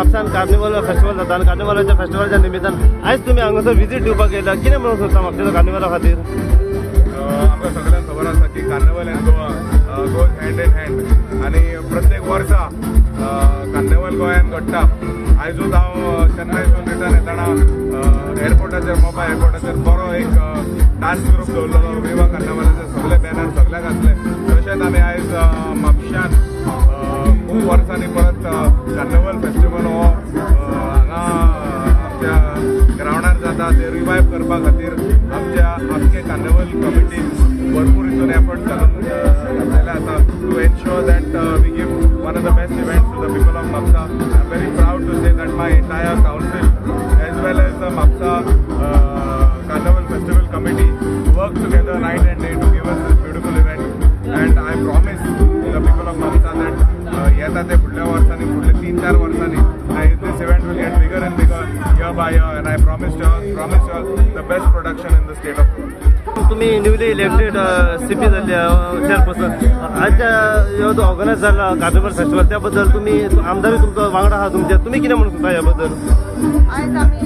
म्हापसान carnival festival जाता आनी कार्निवलाच्या फेस्टिवलाच्या निमित्तान आयज तुमी हांगासर विजीट दिवपाक येयला. कितें म्हणूंक सोदता म्हापशेच्या कार्निवला खातीर? आमकां सगळ्यांक खबर आसा की Carnival and Goa goes hand in hand आनी प्रत्येक वर्सा कार्निवल गोंयांत घडटा. आयजूच हांव चेन्नयसून रिटर्न येतना एअरपोर्टाचेर, मोपा एअरपोर्टाचेर बरो एक डान्स ग्रूप दवरलेलो. विवा कार्निवलाचे सगळे बॅनर सगळ्याक आसले. तशेंच आमी आयज म्हापश्यान खूब वर्सांनी परत कार्निवल फेस्टिवल हो हांगा आमच्या ग्रावंडार जाता, ते रिवायव करपा खातीर आमच्या आमचे कार्निवल कमिटीन भरपूर हितून एफर्ट घालून घातलेले आसा to ensure that we give one of the best events to the people of Mapusa. I am very proud to say that my entire council as well as the Mapusa Carnival Festival Committee work together night and day to give us this beautiful event, and I promise the people of Mapusa that येता ते फुडल्या वर्सांनी, फुडल्या 3-4 वर्सांनी this event will get bigger and bigger year by year, and I promise you all the best production in the state of Goa. तुम्ही newly elected CP जाल्ले chairperson. आजच्या ह्यो जो ऑर्गनायज जाला कार्निवल फेस्टिवल, त्या बद्दल तुमी, आमदारूय तुमचो वांगडा आहा तुमच्या, तुमी कितें म्हणूंक सोदता ह्या बद्दल? आयज आमी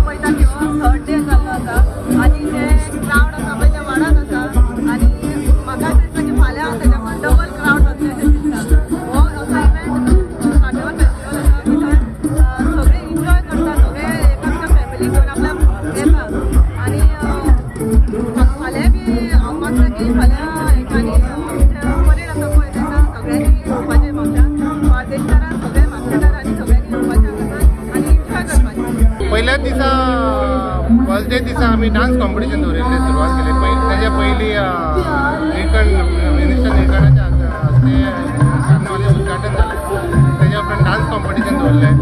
पळयता की हो थर्ड डे जाल्लो आसा आनी जे क्रावड आसा पळय ते वाडत आसा आनी म्हाका अशें दिसता की फाल्यां तेच्या डबल क्रावड जातलें अशें दिसता. हो असो इव्हेंट कार्निवल फेस्टिवल आसा की थंय सगळे एन्जॉय करता, सगळे एकामेका फॅमिली घेवन आपल्या येता आनी फाल्यां बी हांव मागता की फाल्यां हेंच्यांनी परेड आसा पळय, तेन्ना सगळ्यांनी येवपाचें म्हापश्यां, बार्देशकारान, सगळे म्हापशेकारांनी सगळ्यांनी येवपाचें हांगासर आनी एन्जॉय करपाचें. पयल्याच दिसा, फर्स्ट डे दिसा आमी डान्स कॉम्पिटिशन दवरिल्लें, सुरवात केली. तेज्या पयलीं निळकंठ, मिनिस्टर निळकंठाच्या हस्ते कार्निवालाचें उद्घाटन जालें. तेज्या उपरांत डान्स कॉम्पिटिशन दवरलें.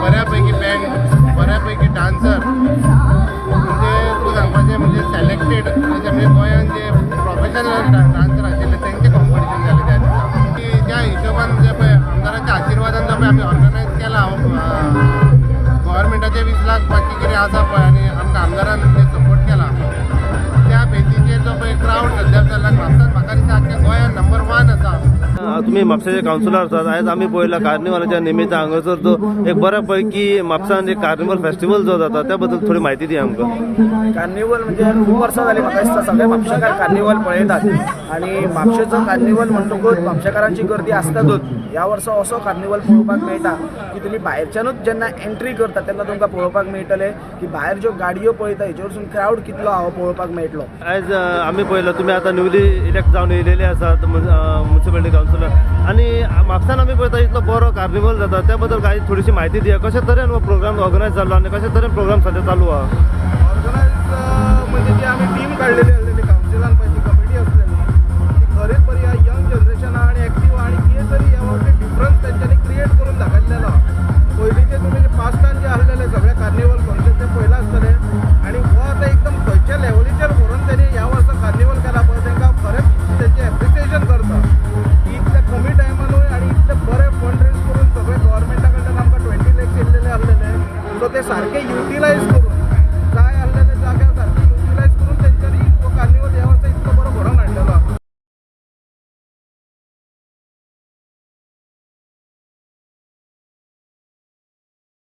बऱ्या पैकी बँड, बऱ्या पैकी डान्सर, म्हणजे तुका सांगपाचें म्हणजे सिलेक्टेड, म्हणजे गोंयान जे प्रोफेशनल डान्सर आशिल्ले तेंचें कॉम्पिटिशन जालें त्या दिसा. की ज्या हिशोबान जे पळय आमदाराच्या आशिर्वादान जो पळय आमी ऑर्गनायज केला, गव्हर्मेंटाचे 20 लाख बाकी कितें आसा पळय आनी आमकां आमदारान जे सपोर्ट केला, त्या बेजीचेर जो पळय क्रावड सद्याक जाला म्हापसान, म्हाका दिसता आख्ख्या गोंयान नंबर वन आसा. तुमी म्हापशेचे कावन्सिलर आसात. आयज आमी पळयला कार्निवालाच्या निमित्तान हांगासर जो एक बऱ्या पैकी म्हापसान एक कार्निवल फेस्टिवल जो जाता, त्या बद्दल थोडी म्हायती दी आमकां. कार्निवल म्हणजे खूब वर्सां जालीं, म्हाका दिसता सगळे म्हापशेकार कार्निवल पळयतात आनी म्हापशेचो कार्निवल म्हणटकूच म्हापशेकारांची गर्दी आसतातूच. ह्या वर्सा असो कार्निवल पळोवपाक मेळटा की तुमी भायरच्यानूच जेन्ना एंट्री करता तेन्ना तुमकां पळोवपाक मेळटलें की भायर ज्यो गाडयो पळयता हेजेवरसून क्रावड कितलो आहा हो पळोवपाक मेळटलो. आयज आमी पळयलो, तुमी आतां न्यूली इलेक्ट जावन येयलेले आसात म्युन्सिपालिटी कावन्सिलर आनी म्हापसान आमी पळयता इतलो बरो कार्निवल जाता, त्या बद्दल कांय थोडीशी म्हायती दिया. कशे तरेन हो प्रोग्राम ऑर्गनायज जालो आनी कशे तरेन प्रोग्राम सद्या चालू आहा? ऑर्गनायज म्हणजे जी आमी टीम काडलेली आसलेली, कावन्सिलान पळय ती कमिटी आसलेली, ती खरेंच बरी ह्या यंग जनरेशना आनी एक्टीव आनी कितें तरी ह्या फावटी डिफरन्स तेंच्यांनी क्रिएट करून दाखयलेलो आहा. पयलींचे तुमी जे पास्टान जे आसलेले सगळे कार्निवल फंक्शन ते पळयलां आसतलें आनी हो आतां एकदम खंयच्या लेवलीचेर व्हरून तेणी ह्या वर्सा कार्निवल केला पळय, तांकां खरेंच तेंचें एप्रिसिएशन करता की इतल्या कमी टायमानूय आनी इतले बरे फंड रेज करून सगळे गव्हर्मेंटा कडल्यान आमकां 20 लॅक्स येयल्लेले आसलेले, सो ते सारके